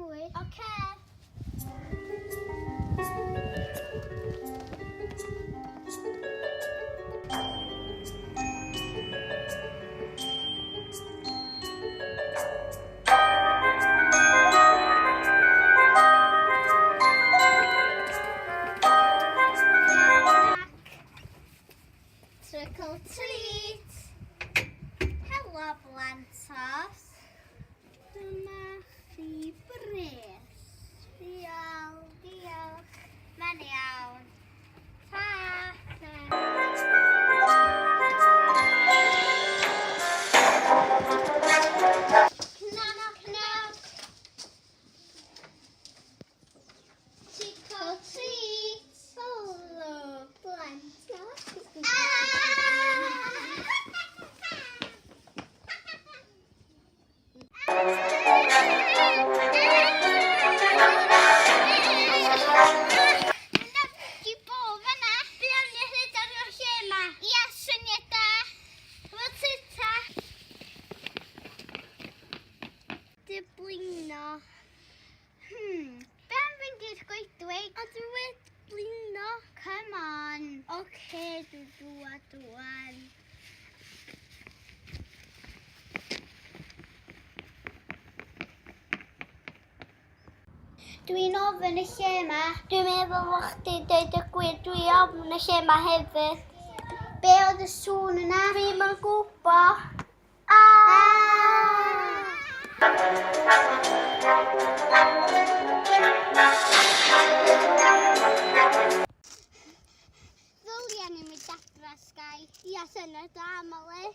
mwy. Oce. Trick or treat! Helo blantos! Dyma chi bres. Diolch, diolch. Mae'n iawn. Ta! Knock, knock. Trick or treat. Helo, blantos. Ah! Di bo fanna. Be am ni rhedeg o'r lle yma? Ia, syniad da. Wel, tita. Di blino. Be am fynd i'r goedwig? Ond dwi wedi blino. Come on. Oce, dwi dŵad rŵan. Dwi'n ofn y lle yma. Dwi'n meddwl fo chdi deud y gwir, dwi ofn y lle yma hefyd. Be oedd y sŵn yna? Dwi'm yn gwbo. Ah! Ddylia ni mynd adra, Sky. Ia, syniad da, Molly.